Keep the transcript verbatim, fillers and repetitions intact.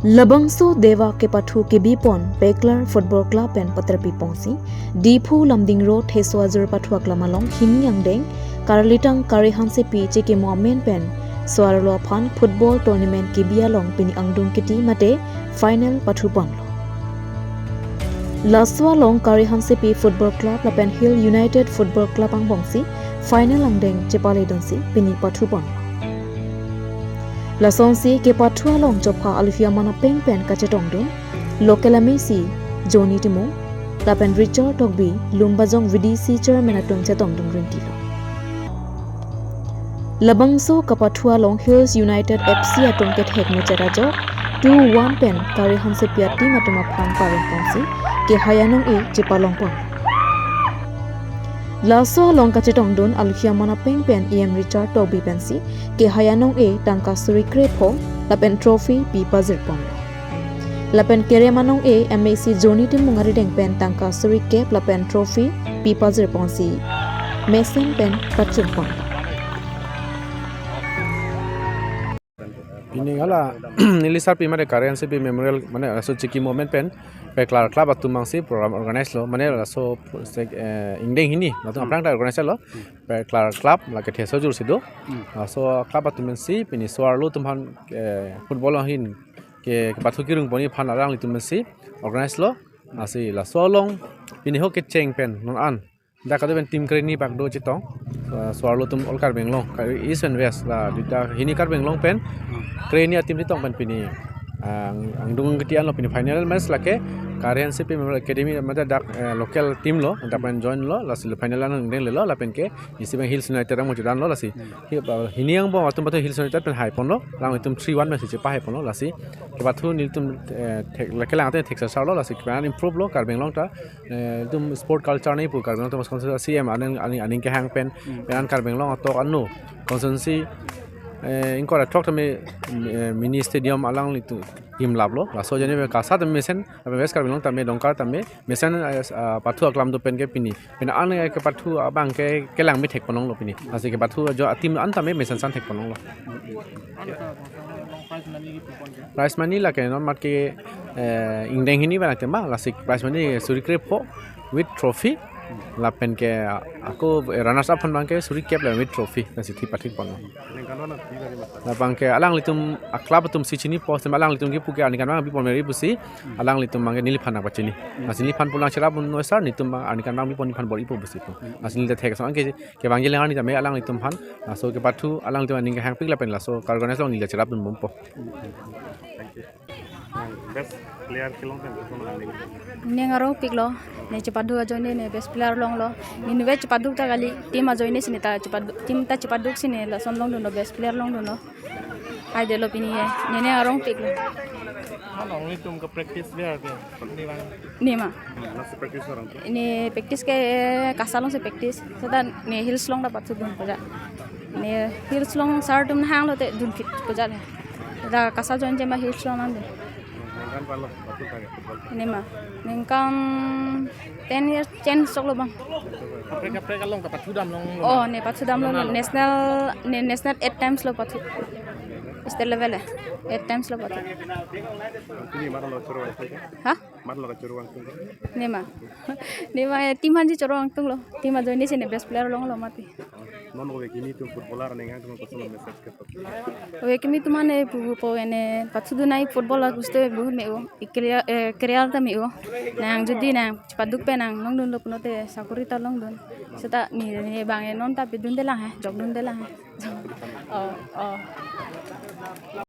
Labangso Deva kepathu kebipon Peklar Football Club pen paterpi ponsi, Diphu Lumding Road Theso Ajur pathu aklam along hini angdeng, Karlitang Kare Hansepi chekimo amen pen so-arlo aphan football tournament kebi along pini angdung kiti mate final pathu ponlo. Laso along Kare Hansepi Football Club lapen Hill United Football Club angbongsi final angdeng chepaledunsi pini pathu ponlo. Lasonsi kepathu along chopha aluhi aman apeng pen kachetongdun, local M A C Johnny Timung lapen Richard Tokbi, Lumbajong V D C chairman atum chetongdun rintilo. Labangso kapathu along Hills United F C atum kethek muchot ajok two one pen Kare Hansepi a-team atum aphan parong ponsi kehai anong-e chepalong pon. Laso along kachetongdun aluhi aman apeng pen E M Richard Tokbi pensi kehai anong-e tangka suri krepho lapen trophy pi pajir ponlo. Lapen kerem anong-e M A C Johnny Timung arideng pen tangka suri kep lapen trophy pi pajir ponsi mesen pen pachun pon. Pini hala neli sarpi mate Kare Hansepi Memorial mane laso chekimo amen pen Peklar Club atum angsi program organize lo, mane laso sek, eh, ingdeng hini latum aphrang ta organize lo. Peklar Club lake Theso Ajur si do. Laso club atum pensi pini so-arlo atum aphan, eh, football ahin ke, kepathu kerung ponji aphan alanglitum pensi organize lo. Lasi laso along pini ho kecheng pen non an dak kado pen team kreni bak do chetong. Uh, so-arlo atum all Karbi Anglong, Kar-, East and West la duita hini Karbi Anglong pen kreni a-team chetong pen pini, uh, ang-, angdung kiti anlo pini final match lake Kare Hansepi Memorial Academy mate dak, uh, local team lo, dak pen join lo, lasi final an angdeng lelo, lapen ke isi abang Hills United ang mochudan lo, lasi. Hi-, uh, hini angbong atum pathu Hills United pen hai ponlo, alanglitum three one match chepahai ponlo, lasi. Kepathu nelitum, eh, thek, lake lang te thek sar lo, lasi kepan improve lo, Karbi Anglong ta, eh, itum sport culture ni pu Karbi Anglong Autonomous Council C M aning, aning, aning kehang pen, pen an Karbi Anglong atok ano constituency, eh, ingkoi ra throk tame, eh, mini stadium alanglitum him lap lo. Laso jani me KASA tame mesen, tame West Karbi Anglong tame Dongka tame mesen, eh, ah, pathu aklam do pen ke pini. Pen an, eh, kepathu abang ke kelang me thek ponlong lo pini. Lasi kepathu ajo a-team an tame mesen san thek ponlong lo. Prize money lake non mat ke, eh, ingdeng hini bana tema, lasi prize money suri krepho with trophy. Lapen ke ako, eh, runners up aphan abang ke suri kep la with trophy pensi thi pathik ponlo. Labang ke alanglitum a-club atum si chini post alanglitum kipu ke aningkan abang bipon meri pusi alanglitum abang ke neliphan nangpachini. Lasi neliphan pulang cherap un no sir, netum abang aningkan abang bipon nephan bor-ipo pusi pu. Lasi neli ta thek asonke kevangji arni tame alanglitum aphan. Laso kepathu alanglitum aning kehangpik lapen laso organize along neli ta cherapdun bompo. Best player kelong pen koson lang ding. Ne ngarong piklo, ne chepaduk ajoine ne best player longlo. Ne nuve chepaduk ta kali, team ajoine si ne ta chepaduk, team ta chepaduk si ne lason longdunlo, best player longdunlo. Ai delo pini ye, ne ne ngarong piklo. Ano nelitum ke practice dia ke. Ini bang. Ne ma. Hmm, nasi practice orang tu. Ne practice ke KASA alongsi practice. Seta ne Hills along ta pathudun puja. Ne Hills along sir atum hanglo te dunphit puja le. Seta KASA join jema Hills along nangdun. Ningkan palo, pathu kage football. Ne ma. Ningkan ten years, ten sok lo bang. Kaprek kaprek along ta pathudam long. Oh, ne pathudam long. National lo. National, ne national eight times lo pathu. State level eh. Eight times lo pathu. Ini mana lo choro? Hah? Mat lo kachuru angtung. Ne ma. Ne ma, eh, team aphansi choro angtunglo. Team ajoine si ne best player longlo mati. Non ove kimi atum footballer aning hang atum koson message ke to. Ove kimi atum aphan ne pupo ene pathudun nangji football aguste bahut me-o. I career, eh, career ta me-o. Nang jodi nang chepaduk pen nang longdunlo pulote sakori ta longdun. Seta ne, ne bang e non ta pedunde lang he, jokdunde lang he. Oh, oh.